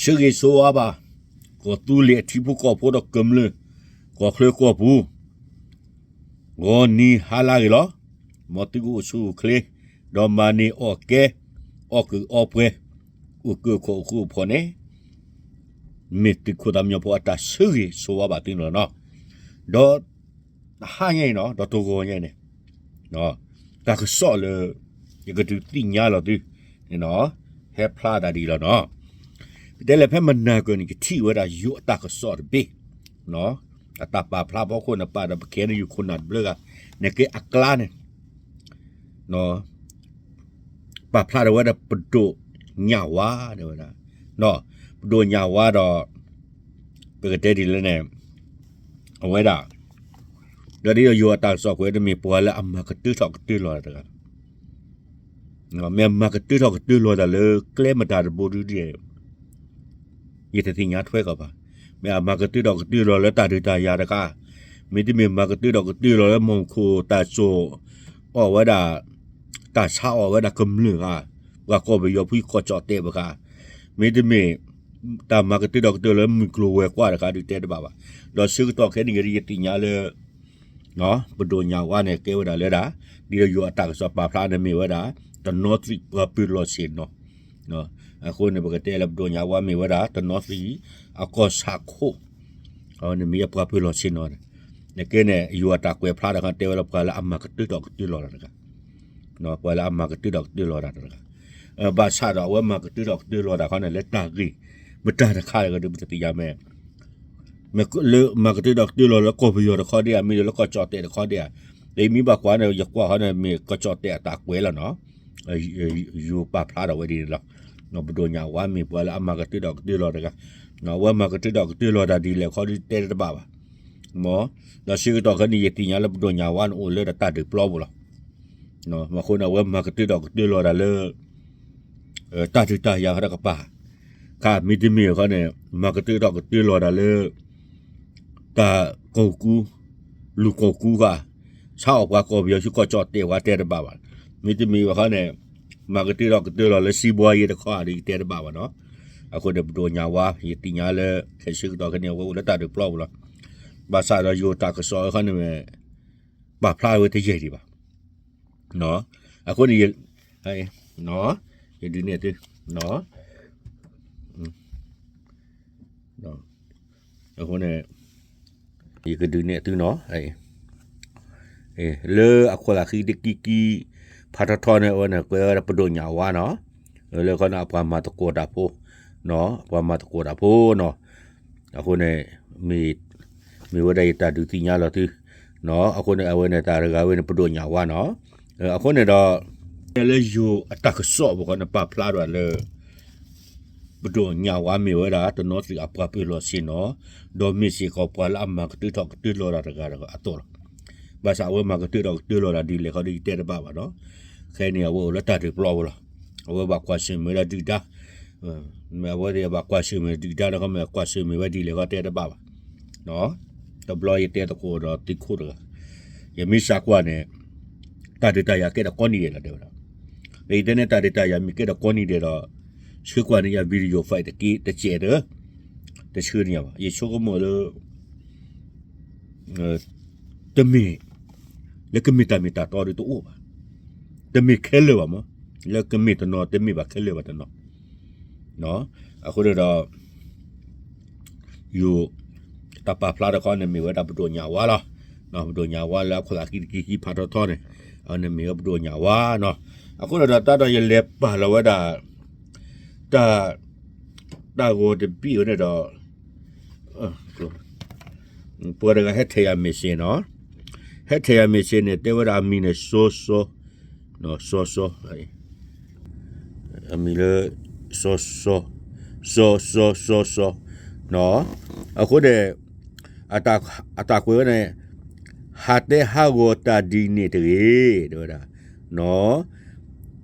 ဆၢဂ့ၤဆိဝါဘၣ် ကီၢ်သူလ့ၤအထံဖိကီၢ်ဖိဒီးကမျၢၢ် ကီၢ်ချၢကီၢ်ပူၤ ဂီၤနံၤဟါလၢဂ့ၤလီၤ. မ်သုကအိၣ်ဆူၣ်အိၣ်ချ့ ဒီးမၤန့ၢ်အီၣ်ကဲ အီၣ်ကုၣ်အီပှဲၤ အိၣ်ကၢၢ်ခီၣ်အိၣ်ဃူအိၣ်ဖိးန့ၣ် မ့ၢ်သုးခိၣ်သးမံညီဖိအတၢ်ဆၢဂ့ၤဆိဝါဘၣ်သုန့ၣ်လီၤနီၤ. ဒီး ဟါညါအံၤနီၤ ဒီးတဂီၤညါအံၤန့ၣ် တၢ်ကစီၣ်လၢ ယကဒုးသ့ၣ်ညါလီၤသုန့ၣ်နီၤ ဟဲဖျါတၢ်ဒ်အံၤလီၤနီၤ. ပတဲလဲၣ်ဖဲမနၤကၢၤန့ၣ် ကထံၣ်ဝဲဒၣ်ယိၤအတၢ်ကစီၣ်တဘ့ၣ် အတၢ်ပာ်ဖျါဖီခိၣ်န့ၣ် ပာ်ဒီးပခဲန့ၣ်ယိၤခိၣ်နၢ်တဘျုးဂၤ နကဲအကျါန့ၣ် ပာ်ဖျါဒီးဝဲဒၣ်ပဒိၣ်ညၣ်ဝါ တဲဝဲဒၣ် ပဒိၣ်ညၣ်ဝါဒီး ပကတဲဒ်လဲၣ်န့ၣ် အဝဲဒၣ် ဒီးဒ်သိးယိၤအတၢ်ကစီၣ်ကွဲးတမ့ၢ်ပှၤလၢအမၤကတၢၢ်ထီၣ်ကတၢၢ်လီၤတဂၤ မ့ၢ်အမၤကတၢၢ်ထီၣ်ကတၢၢ်လီၤတၢ်လၢကျဲမတၤတဘိဒုဒ် ယတသ့ၣ်ညါထွဲကီးဘၣ်. မ့ၢ်အမၤကတၢၢ်ထီၣ်ကတၢၢ်လီၤလၢတၢ်ဒုးတၢ်ယၤတခါ, မ့တမ့ၢ်မၤကတၢၢ်ထီၣ်ကတၢၢ်လီၤလၢမူခိၣ်တၢ်စိၣ်အီၣ်ဝဲဒၣ်, တၢ်ဆါအီၣ်ဝဲဒၣ်ကမျၢၢ်ဧါ, ပှၤကီၢ်ပယီၤဖုကီၢ်ကၠီၣ်တဲာ်ဘၣ်ဃး, မ့တမ့ၢ် တၢ်မၤကတၢၢ်ထီၣ်ကတၢၢ်လီၤလၢမုၢ်ကျိၤဝဲၤကွာ်တခါဒုးတဲတဘၣ်ဘၣ်. ဒီးဆၢကတီၢ်ခဲအံၤန့ၣ် ယသ့ၣ်ညါလၢ ပဒိၣ်ညၣ်ဝါန့ၣ် ကဲဝဲဒၣ်လၢဒၣ်, ဒ်သိးယိၤအတၢ်ကစီၣ်ပာ်ဖျါန့ၣ်မ့ၢ်ဝဲဒၣ် တနီသရံၣ်ပှၤပၢၤလီၢ်ဆ့ၣ်နီၤ. အဃိန့ၣ် ပကတဲလၢပဒိၣ်ညၣ်ဝါမ့ၢ်ဝဲဒၣ် တနီသရံၣ်အကီၢ်ဆၣ်ခိၣ်, အဝဲန့ၣ်မ့ၢ်ပှၤပၢၤလီၢ်ဆ့ၣ်နီၤန့ၣ်, နကဲန့ၣ် ယိၤအတၢ်ကွဲးဖျါတခါတဲဝဲလၢပှၤလၢအမၤကတၢၢ်ထီၣ်ကတၢၢ်လီၤတၢ်တဂၤ, ပှၤလၢအမၤကတၢၢ်ထီၣ်ကတၢၢ်လီၤတၢ်တဂၤ, ဘၣ်ဆၣ်ဒီးအဝဲမၤကတၢၢ်ထီၣ်ကတၢၢ်လီၤတၢ်ခီန့ၣ် လၢတၢ်ဂ့ၢ်မတၤတခါတဂၤဒီး ပတသ့ၣ်ညါမ့ၢ် လၢမၤကတၢၢ်ထီၣ်ကတၢၢ်လီၤလၢကီၢ်ပယီၤတခီဒံးဧါ, မ့ၢ်လၢကီၢ်ကၠီၣ်တဲာ်တခီဒံးဧါ, ဒ်မ့ၢ်ဘၣ်ကွၢ်န့ၣ် ယကွၢ်ဃီန့ၣ် မ့ၢ်ကီၢ်ကၠီၣ်တဲာ်အတၢ်ကွဲးလီၤနီၤ. ယိၤပာ်ဖျါထီၣ်ဝဲဒ်န့ၣ်လီၤ. ပဒိၣ်ညၣ်ဝါမ့ၢ်ပှၤလၢအမၤကတၢၢ်ထီၣ်ကတၢၢ်လီၤတဂၤ, အဝဲမၤကတၢၢ်ထီၣ်ကတၢၢ်လီၤတၢ်ဒ်လဲၣ်ခီဒုးတဲတဘၣ်ဘၣ်. မ်, ဒီးဆၢကတီၢ်ခဲအံၤန့ၣ် ယသ့ၣ်ညါလၢပဒိၣ်ညၣ်ဝါန့ၣ်အိၣ်လၢတၢ်ဒုးပျီပူၤလီၤ. အဃိန့ၣ် အဝဲမၤကတၢၢ်ထီၣ်ကတၢၢ်လီၤတၢ်လၢ တၢ်ဒုးတၢ်ယၤဃီတကပၤ, ခါမ့တမ့ၢ်ဃီန့ၣ် မၤကတၢၢ်ထီၣ်ကတၢၢ်လီၤတၢ်လၢ တၢ်ကီၢ်ကူ, လူၤကီၢ်ကူဃီ, ဆါအီၣ်ပှၤကီၢ်ပယီၤဆူကီၢ်ကၠီၣ်တဲာ်ဝဲတဲတဘၣ်ဘၣ်. မ့တမ့ၢ်ဘၣ်ဃီန့ၣ် မၤကတၢၢ်ထီၣ်ကတၢၢ်လီၤလၢစံးဘှါယဲတခီဧါဒီး ယတဲတဘၣ်ဘၣ်နီၤ. အဃိန့ၣ် ပဒိၣ်ညၣ်ဝါ ယသ့ၣ်ညါလၢ ခဲဆၢကတီၢ်ခဲအံၤန့ၣ် အဝဲအိၣ်လၢတၢ်ဒုးပျီပူၤလီၤ. ဘၣ်ဆၣ်ဒီးယိၤတၢ်ကစီၣ်အဃီန့ၣ် ပာ်ဖျါဝဲတယဲၢ်ဒံးဘၣ်. အဃိန့ၣ် ယဒုးနဲၣ်သု, အဃိန့ၣ် ယကဒုးနဲၣ်သုနီၤ, လၢအခိၣ်သးဃံတကံကံ ဖးထီထီန့ၣ် အဝဲန့ၣ် ကွဲးဝဲဒၣ်ပဒိၣ်ညၣ်ဝါနီၤ, လၢခီန့ၣ် အပှၤမၤသကိးတၢ်ဖိ, ပှၤမၤသကိးတၢ်ဖိနီၤ, အဃိန့ၣ် မ့ၢ်ဝဲဒၣ်ယတၢ်ဒုးသ့ၣ်ညါလီၤသု, အဃိန့ၣ် အဝဲန့ၣ်တၢ်တဂၤဝဲန့ၣ် ပဒိၣ်ညၣ်ဝါနီၤ, အဃိန့ၣ်ဒီး လၢယိၤအတၢ်ကစီၣ်ပူၤဃီန့ၣ် ပာ်ဖျါထီၣ်လၢ ပဒိၣ်ညၣ်ဝါမ့ၢ်ဝဲဒၣ် တနီသရံၣ်အပှၤပၢၤလီၢ်ဆ့ၣ်နီၤ, ဒီးမ့ၢ်စ့ၢ်ကီးပှၤလၢအမၤကတၢၢ်ထီၣ်ကတၢၢ်လီၤတၢ်တဂၤအသိးလီၤ. ဘၣ်ဆၣ်အဝဲမၤကတၢၢ်ထီၣ်ကတၢၢ်လီၤတၢ်ဒ်လဲၣ်ခီဒီး ယတဲတဘၣ်ဘၣ်နီၤ, ခဲအံၤန့ၣ် အဝဲအိၣ်လၢတၢ်ဒုးပျီပူၤလီၤ. အဝဲဘၣ်ကွၢ်ဆၢၣ်မဲာ်လၢဒုၣ်ဒါ, မ့ၢ်အဝဲသ့ၣ်ဘၣ်ကွၢ်ဆၢၣ်မဲာ်ဒုၣ်ဒါတခီ မ့ၢ်ကွၢ်ဆၢၣ်မဲာ်ဝဲဒ်လဲၣ်ခီတဲတဘၣ်ဘၣ်. တဘျီယတဲသကိးဒီးသုးခိၣ်တဂၤ, ယမ့ၢ်စၢ်ကွၢ်န့ၣ် တၢ်ဒုးတၢ်ယၤကဲဒီးကိးနံၤဒဲးလီၤတဲဝဲဒၣ်, ဒီးယတဲန့ၣ်တၢ်ဒုးတၢ်ယၤမ့ၢ်ကဲဒီးကိးနံၤဒဲးဒီး ဆှၢကွၢ်န့ၣ်ယၤ video file တက့ၢ်တစဲးဒီး တဆှၢန့ၢ်ယၤဘၣ်. ယဆိကမိၣ်လၢ တမ့ၢ် လၢကမ့ၢ်တၢ်မ့ၢ်တၢ်တီဒီးတအိၣ်ဘၣ်. တမ့ၢ်ခဲလၢာ်ဘၣ်မး, လၢကမ့ၢ်တနီၤ တမ့ၢ်ဘၣ်ခဲလၢာ်ဘၣ်တနီၤ. အဃိန့ၣ်ဒီး ယိၤ တၢ်ပာ်ဖျါတခီန့ၣ်မ့ၢ်ဝဲဒၣ်ပဒိၣ်ညၣ်ဝါလီၤ. ပဒိၣ်ညၣ်ဝါလၢအခိၣ်သးဃံတကံကံဖးထီထီန့ၣ် အဝဲန့ၣ်မ့ၢ်ဝဲပဒိၣ်ညၣ်ဝါနီၤ. အဃိန့ၣ်ဒီးတၢ်ဒီးယလဲၤပာ်လီၤဝဲဒၣ် တၢ် တၢ်ဂီၤတဘ့ၣ်ဝဲန့ၣ်ဒီး ပှၤတဂၤဟဲထဲယၤ message နီၤ. ဟဲထဲယၤ message န့ၣ် တဲဝဲဒၣ်အမံၤန့ၣ် စီၤစီၤ, စီၤစီၤ, အမံၤလၢ စီၤစီၤ, စီၤစီၤစီၤစီၤ, အဃိန့ၣ် အတၢ်ကွဲးဝဲန့ၣ် ဟးတဲဟးဂီၤတၢ်ဒ်န့ၣ်တဂ့ၤ တဲဝဲဒၣ်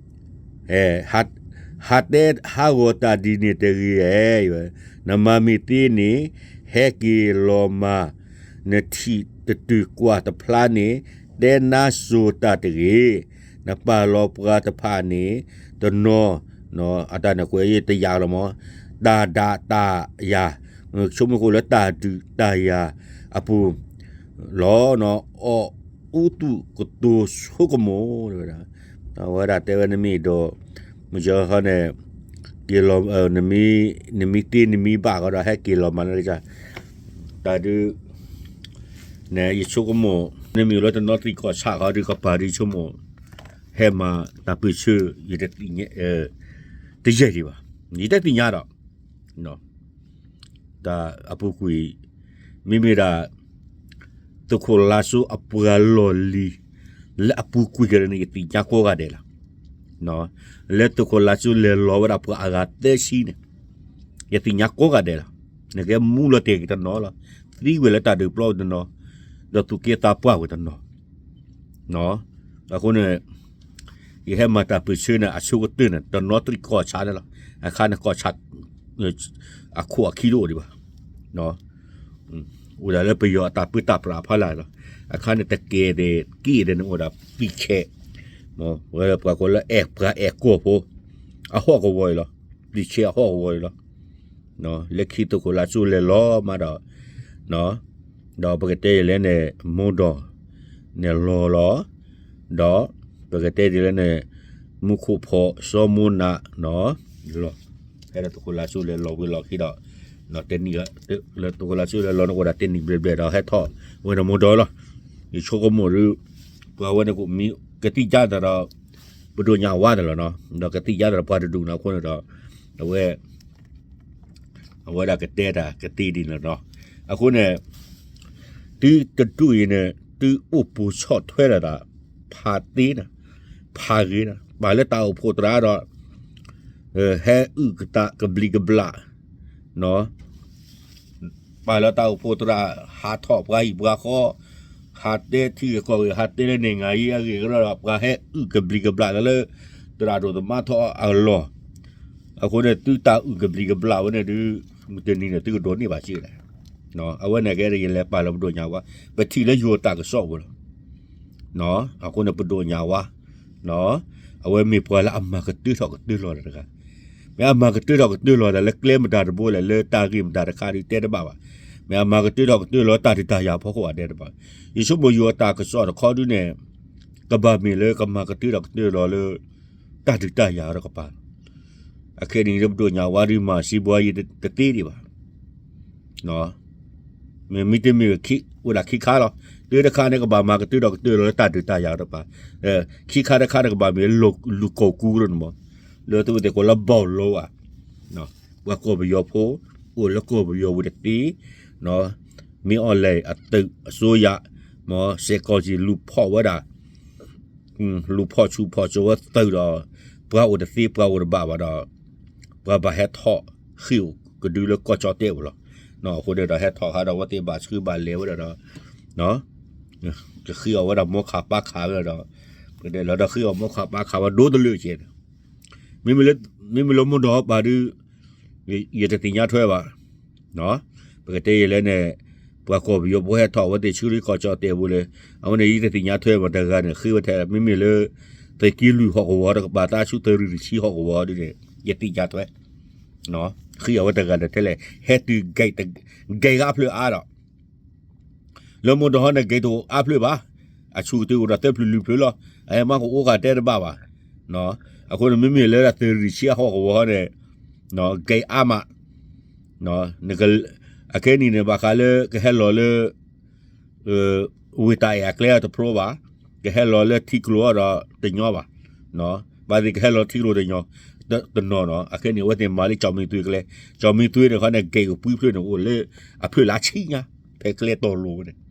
ဟးတဲဟးဂီၤတၢ်ဒ်န့ၣ်တဂ့ၤဧါ, နမၤမ့ၢ်သ့န့ၣ် ဟဲက့ၤလီၤမၤ နထံၣ်တတုၤကွၢ်တဖျါန့ၣ် တဲနါစိၤတၢ်တဂ့ၤ, နပာ်လီၤပှၤတဖၣ်န့ၣ် တနီၤ အတၢ်န့ၣ်ကွဲးယတယာ်လီၤမး, တၢ်ဒုးတၢ်ယၤ, ဆိကမိၣ်ဃိလၢတၢ်ဒုးတၢ်ယၤအပူၤလီၤ, အီၣ်အူသူၣ်ကတိၤဆိကမိၣ်, အဝဲဒၣ်တဲဝဲနမ့ၢ်ဒီး မုၢ်ကၠီဃီန့ၣ် က့ၤလီၤ နမ့ၢ်တ့နမ့ၢ်ဘၣ်ဃီဒီး ဟဲက့ၤလီၤမၤလၢကစၢ်, တၢ်ဒုး န့ၣ် ယဆိကမိၣ် နမ့ၢ်လၢတနီသရံၣ်ကီၢ်ဆၣ်ဃီဒုး ကပၤဒုးဆိကမိၣ် ဟဲမၤတၢ်ပၢၢ်ဆၢ ယတသ့ၣ်ညါ တယဲၢ်ဒံးဘၣ်, ယတသ့ၣ်ညါဒီး တၢ်အပူၤကွံာ် မ့မ့ၢ်ဒၣ် သုးခိၣ်လါစိအပှၤလီၢ်လံၤ လၢအပူၤကွံာ်က့ၤန့ၣ် ယသ့ၣ်ညါကိးဂၤဒဲးလီၤ. လၢသုးခိၣ်လါစိလဲၤလီၤဝဲဒၣ်ပှၤအဂၤသၢဆံန့ၣ် ယသ့ၣ်ညါကိးဂၤဒဲးလီၤ. နကဲမူလီၤတဲာ်က့ၤတနီၤလီၤ. သံဝဲလၢတၢ်ဒုးပျီတနီၤ, ဒီးသူၣ်က့သးပှၢ်ဝဲတနီၤ အဃိန့ၣ် ယဟဲမၤတၢ်ပၢၢ်ဆၢန့ၣ် အဆိကတၢၢ်န့ၣ် တနီသရံၣ်ကီၢ်ဆၣ်န့ၣ်လီၤ. အခါန့ၣ်ကီၢ်ဆၣ် အခိၣ်အခံတအိၣ်ဒံးဘၣ်. အိၣ်ဒၣ်လၢပယီၤအတၢ်ပၢတၢ်ပြးဖီလာ်လီၤ. အခါန့ၣ်တကဲဒဲးက့ၣ်ဒဲးန့ၣ်အိၣ်ဒၣ်ပံာ်ဆဲး, ဝဲပှၤကိးလၢအဲၣ်ပှၤအဲၣ်ကီၢ်ဖိ အဟီၣ်ကဝီၤအံၤလီၤ. ပံာ်ဆဲးအဟီၣ်ကဝီၤအံၤလီၤ. လၢခံသုးခိၣ်လါစိလဲၤလီၤမးဒီး ဒီးပကတဲဒ်လဲၣ်န့ၣ် မိၢ်ဒီး န့ၣ်လီၤလီၤ. ဒီးပကတဲဒ်လဲၣ်န့ၣ် မူခိၣ်ဖီၣ်စီၤမိၢ်နး လီၤ. ဖဲလၢသုးခိၣ်လါစိလဲၤလီၤဝံၤလီၢ်ခံဒီး တနံၣ် လၢသုးခိၣ်လါစိလဲၤလီၤန့ၣ်အိၣ်ဒၣ်တနံၣ်ဘျဲၣ်ဘျဲၣ်ဒီးဟဲထီၣ်ဝဲန့ၣ်မိၢ်ဒီးလီၤ. ယဆိကမိၣ်ဒုး ပှၤဝဲန့ၣ်ကမံ ကသံၣ်ညါသးဒီး ပဒိၣ်ညါဝါန့ၣ်လီၤနီၤ. ဒီးကသံၣ်ညါသးဒီးပှၤတဒူၣ်န့ၣ်အဃိန့ၣ်ဒီး အဝဲ အဝဲဒၣ်ကတဲတၢ်ကသ့ဒ်န့ၣ်လီၤ. အဃိန့ၣ် သုတဒူၣ်အံၤန့ၣ် သုအိၣ်ပူၤဆီၣ်ထွဲဒီးတၢ် ဖးသ့န့ၣ် ဖးဂ့ၤန့ၣ် ပာ်လၢတၢ်အိၣ်ဖှိၣ်သရၣ်ဒီး ဟဲအုၣ်ကတၢၢ်ကဘျံးကဘျၣ် ပာ်လၢတၢ်အိၣ်ဖှိၣ်သရၣ် ဟးထီၣ်ပှၤဟံၣ်ပှၤဃီ ဟးတဲထံဂ့ၢ်ကီၢ်ဂ့ၢ် ဟးတဲလၢန့ၣ်ငၤယံအဂ့ၢ်ကဒီးဒီး ပှၤဟဲအုၣ်ကဘျံးကဘျၣ်လၢ သရၣ်ဒိၣ်သမါထီၣ်အလီၢ်. အဃိန့ၣ် သုတၢ်အုၣ်ကဘျံးကဘျၣ်ဝဲန့ၣ်ဒုး မုၢ်တနံၤန့ၣ် သုကဒိးန့ၢ်ဘၣ်စ့ၢ်ကီး. အဝဲန့ၣ်ကဲဒ်ယလဲၤပာ်လၢပဒိၣ်ညါဝါ ပထံၣ်လၢယိၤတၢ်ကစီၣ်ပူၤလီၤ. အဃိန့ၣ် ပဒိၣ်ညါဝါ အဝဲမ့ၢ်ပှၤလၢအမၤကတၢထီၣ်ကတၢလီၤတဂၤ. မ့ၢ်အမၤကတၢထီၣ်ကတၢလီၤတၢ်လၢကျဲမတၤတဘိလဲၣ် လၢတၢ်ဂ့ၢ်မတၤတခါဒုးတဲတဘၣ်ဘၣ်. မ့ၢ်အမၤကတၢထီၣ်ကတၢလီၤတၢ်ဒုးတၢ်ယၤဖီခိၣ်အတဲတဘၣ်. ယဆိကမိၣ်ယိၤအတၢ်ကစီၣ်တခီဒုးန့ၣ် ကဘၣ်မ့ၢ်လၢကမၤကတၢထီၣ်ကတၢလီၤလၢ တၢ်ဒုးတၢ်ယၤတကပၤလီၤ. အခဲအံၤန့ၣ် ပဒိၣ်ညါဝါဒုးမၤစံးဘှါယံၤတသ့ဒံးဘၣ်. မ့မ့ၢ်တမ့ၢ် အိၣ်ဒၣ်ခံခါလီၤ. တၢ်တခါန့ၣ် ကဘၣ်မၤကတၢထီၣ်ကတၢလီၤလၢတၢ်ဒုးတၢ်ယၤတကပၤ, ခံခါတခါန့ၣ် ကဘၣ်မ့ၢ်လူၤကိာ်ကူကရၢန့ၣ်မး, လၢသုဝဲသ့ၣ်ကိးလၢဘီၣ်လိဧါ, ပှၤကီၢ်ပယီၤဖိ အိၣ်လၢကီၢ်ပယီၤဝံၤတသ့, မ့ၢ်အီၤလဲၣ်အသုးအစိယၤ, မ့ၢ်စဲးကီၢ်စံၣ်လူၤဖီၣ်ဝဲဒၣ် လူၤဖီၣ်ဆူၣ်ဖီၣ်စိဝဲသုးဒီး ပှၤအိၣ်တသ့ပှၤအိၣ်တဘၣ်ဘၣ်ဒီး ပှၤဘၣ်ဟဲထီၣ်ဃ့ၢ်အိၣ်ကဒုလၢကီၢ်ကၠီၣ်တဲၣ်ပူၤလီၤ. အဃိန့ၣ်ဒီးဟဲထီၣ်ဃာ်ဒီးအဝဲသ့ၣ်ဘၣ်ဆှၢဘၣ်လဲၤဝဲဒၣ်ဒီး ကဃ့အီၤဝဲဒၣ်မိၢ်ခးပၢ်ခးဝဲဒၣ်ဒီး ကဒဲးလီၤဒီးဃ့အီၤမိၢ်ခးပၢ်ခးဝဲဒိတလၢာ်ကဲန့ၣ် မ့မ့ၢ်လၢမိၢ်ဒီးပာ်ဒုး ယတသ့ၣ်ညါထွဲဘၣ်. ပကတဲယဲလဲၣ်န့ၣ် ပှၤကီၢ်ပယီၤဖိဟဲထီၣ်အဝဲသ့ၣ်ဆူကီၢ်ကၠီၣ်တဲၣ်ပူၤလဲၣ်, အဝဲန့ၣ်ယတသ့ၣ်ညါထွဲဘၣ်တဂၤန့ၣ် ဃ့ဝဲထဲ မ့မ့ၢ်လၢ သုးက့လွံၢ်ဟီၣ်ကဝီၤတကပၤ သးဆူသုးရ့ၣ်တဆံဟီၣ်ကဝီၤဒ်န့ၣ် ယသ့ၣ်ညါထွဲ ဃ့အဝဲတဂၤန့ၣ်ထဲလဲၣ် ဟဲတုၤ ဂဲၤအါဖျၢၣ်အါဒီး လၢမိၢ်ဒီးဟီန့ၣ် ဂဲၤတအိၣ်အါဖျၢၣ်ဘၣ်, အဆူၣ်ကတုၤအိၣ်ဒီးသၢဖျၢၣ်လွံၢ်ဖျၢၣ်လီၤ, အဟဲမၤကအိၣ်ဃာ်တဲတဘၣ်ဘၣ်. အဃိန့ၣ် မ့မ့ၢ်လၢသုးရ့ၣ်တဆံအဟီၣ်ကဝီၤန့ၣ် ဂဲၤအါမး, အခဲအံၤန့ၣ် ဘၣ်ဃးလၢကဟဲလီၤလၢ ဝ့ၢ်တၢ်အဲၣ်အကျဲတဖျိဘၣ်, ကဟဲလီၤလၢထံကျိၤအီၤဒီးတညီဘၣ်, ဘၣ်သ့ၣ်ကဟဲလီၤထံကျိၤတညီ တနီၤနီၤ, အခဲအံၤန့ၣ် အဝဲသ့ၣ်မၤလၢကၠီၣ်မံသွ့ကျဲ, ကၠီၣ်မံသွ့န့ၣ်ခီန့ၣ် ဂဲၤကပှံဖျၢၣ်န့ၣ်အိၣ်လၢ အဖျၢၣ်လၢဆံညါ ဖဲကျဲတီၤလိၤဝဲန့ၣ်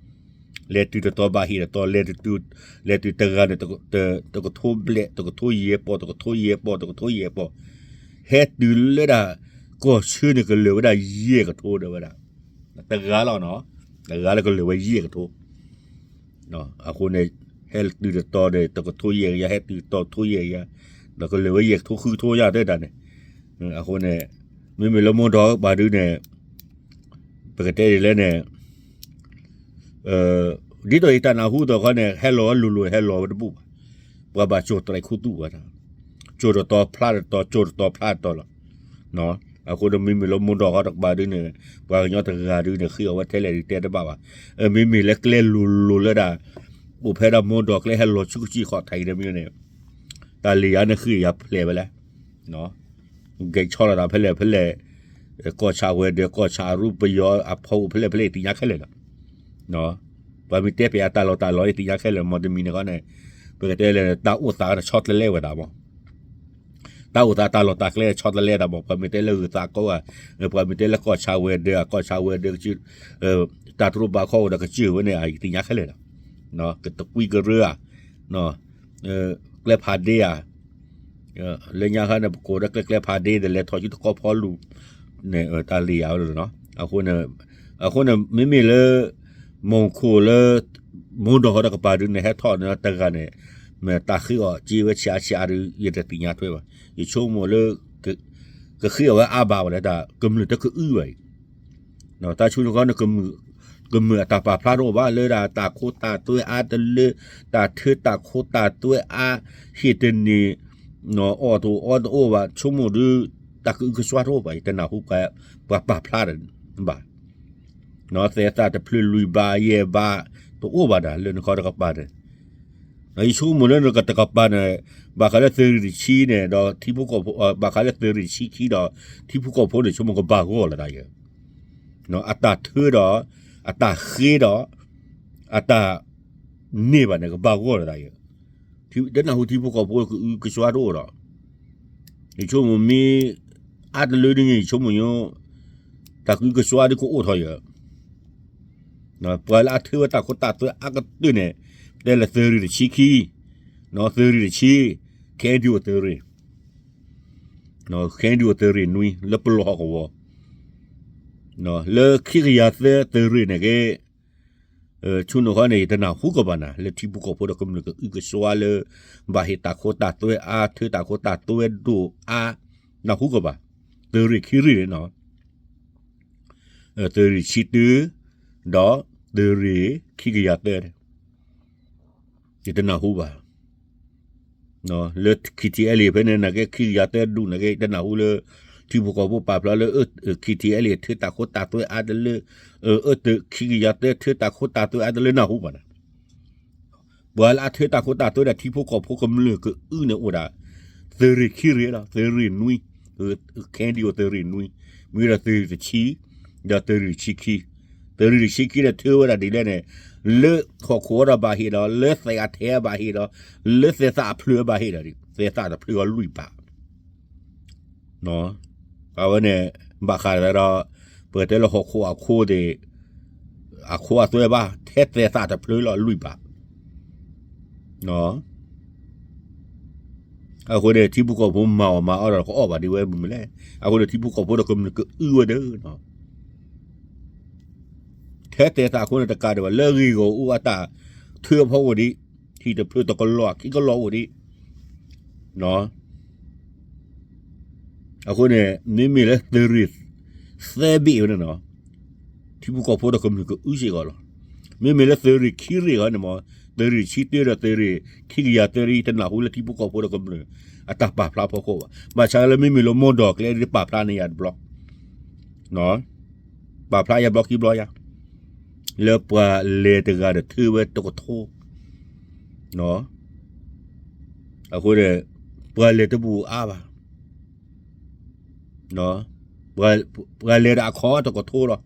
လဲၤတုၤတတီၤဘၣ်ဟ့ၣ်တတီၤ, လဲၤတုၤတဂၤန့ၣ် တကထိဘျဲၣ်, တကထိယဲၢ်ပီၢ်, တကထိယဲၢ်ပီၢ်, တကထိယဲၢ်ပီၢ်, ဟဲတုၤလၢဒၣ် ကီၢ်ဆၢန့ၣ်ကလၢာ်ဝဲဒၣ်ယဲၢ်ကထိဒီးဝဲဒၣ်, တဂၤလီၤနီၤ, တဂၤလၢကလၢာ်ဝဲယဲၢ်ကထိ အဃိန့ၣ် ဟဲတုၤတတီၤန့ၣ် တကထိယဲၢ်ကယၤ, ဟဲတုၤတတီၤကထိယဲၢ်ကယၤ, ဒီးကလၢာ်ဝဲယဲၢ်ကထိဃုကထိယၤတၢ်န့ၣ်, အဃိန့ၣ် မ့မ့ၢ်လၢမိၢ်ဒီးပာ်ဒုးန့ၣ် ပကတဲဒ်လဲၣ်န့ၣ် ဒ်သိးယတၢ်နၢ်ဟူသိးခီန့ၣ် ဟဲလီၤဝဲလိၤလိၤ ဟဲလီၤဝဲတဘူၣ်ဘၣ်, ပှၤဘၣ်ကၠိၣ်တြဲၤခူသူၣ်ဝဲဒၣ်, ကၠိၣ်တတီၤဖျါတတီၤ ကၠိၣ်တတီၤဖျါတတီၤလီၤ. အဃိဒီးမ့မ့ၢ်လၢမိၢ်ဒီးဃီတကပၤဒုန့ၣ် ပှၤကညီတဂၤဒုန့ၣ် ဃ့အီၤဝဲထဲလဲၣ်ဒုတဲတဘၣ်ဘၣ်. မ့မ့ၢ်လၢကျဲလိၤလိၤလၢဒၣ် အိၣ်ဖဲဒၣ်မိၢ်ဒီးကျဲဟဲလီၤဆူကစံၣ်ဃီးထံးန့ၣ်မ့ၢ်န့ၣ် တၢ်လံၤယၤန့ၣ်ဃ့ယၤဖျဲးဝဲလဲၣ် ကဲဆီလီၤတၢ်ဖဲလဲၣ်ဖဲလဲၣ် ကီၢ်ဆၣ်ဝဲၤဒၢး ကီၢ်ဆၣ်အရူပယီၤအဖီအိၣ်ဖဲလဲၣ်ဖဲလဲၣ် ယသ့ၣ်ညါခဲလၢာ်လီၤ. ပှၤမ့ၢ်တဲပယၤတၢ်လီၢ်တၢ်လီၢ် ယသ့ၣ်ညါခဲလၢာ် မ့တမံၤန့ၣ်ဃီန့ၣ် ပကတဲလဲၣ် တၢ်အိၣ်သးန့ၣ်ဆီတလဲဝဲဒၣ်မး တၢ်အိၣ်သးတၢ်လီၢ်တၢ်ကျဲဆီတလဲဒၣ်မး ပှၤမ့ၢ်တဲလၢဂုၢ်သးကီဧါ ပှၤမ့ၢ်တဲလၢကီၢ်ဆၣ်ဝဲၤဒၢး ကီၢ်ဆၣ်ဝဲၤဒၢး တၢ်တရိးဘၣ်ခီအိၣ်ဒီးကစၢၢ်ဝဲန့ၣ် ယသ့ၣ်ညါခဲလၢာ်လီၤ. ကတကွံကရၢဧါ ကျဲဖးဒ့ဧါ လၢညါခါန့ၣ် ပကိးဒီးကျဲကျဲဖးဒ့ဒီး လဲၤထီၣ်ဆူတကီဖီလူၤန့ၣ် တၢ်လံၤဧါ အဃိန့ၣ် မ့မ့ၢ်လၢ မူခိၣ်လၢ မိၢ်ဒီးဃီတကပၤဒုန့ၣ် ဟဲထီၣ်န့ၣ်တဂၤန့ၣ် မ့ၢ်တၢ်ဃ့အီၤစ့ဝဲဆံးအါဆံးအါဒု ယတသ့ၣ်ညါထွဲဘၣ်. ယဆိကမိၣ်လၢ ကဃ့အီၤဝဲအါဘၣ်ဝဲဒၣ် ကမျၢၢ်တကအုဝဲအံၤ တၢ်ဆိကမိၣ်န့ၣ် ကမျၢၢ်အတၢ်ပာ်ဖျါတအိၣ်ဘၣ်လၢဒၣ်တၢ်ခိတၢ်သွဲအါတလၢ တၢ်ထၢတၢ်ခိတၢ်သွဲအါ ဟ့ၣ်တန့ၢ် အီၣ်တအိၣ်အီတအိၣ်ဘၣ် ဆိကမိၣ်ဒု တၢ်ကအုကစွါတအိၣ်ဘၣ် ယတနၢ်ဟူပှၤပာ်ဖျါဘၣ် သဲးသၣ်တဖျၢၣ်လွံၢ်ဘးယဲၢ်ဘး တအိၣ်ဘၣ်ဒၣ်လၢနခီတကပၤန့ၣ် ယဆိကမိၣ်လၢနကတကပၤန့ၣ် ဘၣ်ဃးလၢသုးရ့ၣ်တဆံန့ၣ် ဒီးထံဖိကီၢ်ဖိ ဘၣ်ဃးလၢသုးရ့ၣ်တဆံခံဒီး ထံဖိကီၢ်ဖိန့ၣ် ဆိကမိၣ်ကဘၣ်ဂီၢ်လီၤတၢ်ယဲၢ် အတၢ်ထၢဒီး အတၢ်ဃ့ဒီး အတၢ်န့ၢ်ဘၣ်န့ၣ် ကဘၣ်ဂီၢ်လီၤတၢ်ယဲၢ် တနၢ်ဟူထံဖိကီၢ်ဖိကအုကစွါတအိၣ်ဒီး ယဆိကမိၣ်မ့ၢ် အါတလၢဒ်န့ၣ် ယဆိကမိၣ်ညိ တၢ်ကအုကစွါဒ်ကအိၣ်ထီၣ်ယဲၢ် ပှၤလၢအထၢဝဲတၢ်ခိတၢ်သွဲအါကတၢၢ်န့ၣ် တဲလၢသုးရ့ၣ်တဆံခံ သုးရ့ၣ်တဆံ ခဲဒုးအိၣ်သုးရ့ၣ် ခဲဒုးအိၣ်သုးရ့ၣ်နွံ လၢပလီၢ်ဟီၣ်ကဝီၤ လၢခံကယၤသၢသုးရ့ၣ်န့ၣ်က့ ဆိကမိၣ်ဃီန့ၣ် ယတနၢ်ဟူကဘၣ်နၤ လၢထံဖိကီၢ်ဖိဒီးကမျၢၢ်ကအုကစွါလၢ ဘၣ်ဟ့ၣ်တၢ်ခိတၢ်သွဲအါ ထၢတၢ်ခိတၢ်သွဲဒိၣ်အါ နၢ်ဟူကဘၣ် သုးရ့ၣ်ခံရ့ၣ်န့ၣ်နီၤ သုးရ့ၣ်ဆံတၢ ဒီးသုးရ့ၣ်ခံကယၤသၢန့ၣ် ယတနၢ်ဟူဘၣ် လၢ ခံထံအဲလ့ၣ် ဖဲန့ၣ်နာ်က့ ခံကယၤသၢဒူၣ်နာ်က့ တနၢ်ဟူလၢ ထံဖိကီၢ်ဖိပာ်ဖျါလၢ ခံထံအဲလ့ၣ် ထၢတၢ်ခိတၢ်သွဲအါတလၢ အၢ ခံကယၤသၢ ထၢတၢ်ခိတၢ်သွဲအါတလၢနၢ်ဟူဘၣ်န့ၣ် ပှၤလၢအထၢတၢ်ခိတၢ်သွဲဒၣ်ထံဖိကီၢ်ဖိကမျၢၢ်ကအုန့ၣ်အိၣ်ဒၣ် သုးရ့ၣ်ခံရ့ၣ်လီၤ သုးရ့ၣ်နွံ ခဲဒုးအိၣ်သုးရ့ၣ်နွံ မ့ၢ်ဒီးသုးရ့ၣ်တဆံ ဒီးသုးရ့ၣ်ဆံခံ သုးရ့ၣ်တဆံခံန့ၣ်ထၢဝဲဒၣ်ဒ်လဲၣ်န့ၣ် လၢဟီၣ်ခိၣ်အီၤဒီးဘၣ်ဟ့ၣ်ဒီး လၢသဲးအထဲအဘၣ်ဟ့ၣ်ဒီး လၢသဲးသၣ်အဖျၢၣ်အဘၣ်ဟ့ၣ်ဒီး သဲးသၣ်တဖျၢၣ်အီၤလွံၢ်ဘး အဝဲန့ၣ် ဘၣ်ဃးဒီး ပကတဲလၢဟီၣ်ခိၣ်အခိၣ်သ့ၣ် အခိၣ်အသွဲဘၣ် ထဲသဲးသၣ်တဖျၢၣ်လီၤလွံၢ်ဘး အဃိန့ၣ် ထံဖိကီၢ်ဖိမၤအီၣ်မၤအီဒီးကအီၣ်ဘၣ်ဒ်ဝဲမုၢ်မလဲၣ် အဃိန့ၣ် ထံဖိကီၢ်ဖိဒီးကမျၢၢ်ကအုဝဲဒၣ် ထဲသဲးသၣ်အခိၣ်န့ၣ်တကးဒံးဘၣ် လၢဂ့ၢ်ဂီၢ်အိၣ်အတၢ်ထၢအဖီခိၣ်ဒံး ဟံၣ်တဖျၢၣ်တကလီၢ်ခံကလီၢ်အိၣ်ဒံး အဃိန့ၣ် မ့မ့ၢ်လၢသုးရ့ၣ်သၢဘ့ၣ်ဝဲန့ၣ်နီၤ ထံဖိကီၢ်ဖိဒီးကမျၢၢ်ကအုစ့ၢ်ကီးလီၤ. မ့မ့ၢ်လၢသုးရ့ၣ်ခံရ့ၣ်ဃီန့ၣ်မ့ၢ် သုးရ့ၣ်ဆံတၢဒီးသုးရ့ၣ်ခံကယၤသၢဒ် တနၢ်ဟူလၢထံဖိကီၢ်ဖိဒီးကမျၢၢ် အတၢ်ပာ်ဖျါဖီခိၣ်ဘၣ်. ဘၣ်ဆၣ်လၢမ့မ့ၢ်လၢမိၢ်ဒီးကျဲဒ်ပာ်ဖျါန့ၢ်ယၤတဘျီ ပာ်ဖျါယၤဘျီခံဘျီယၤ လၢပှၤလဲၤတဂၤဒီးထၢဝဲတကထိ အဃိန့ၣ် ပှၤလဲၤတဘူးအါဘၣ် ပှၤလဲၤဒီးအခီတကထိလီၤ.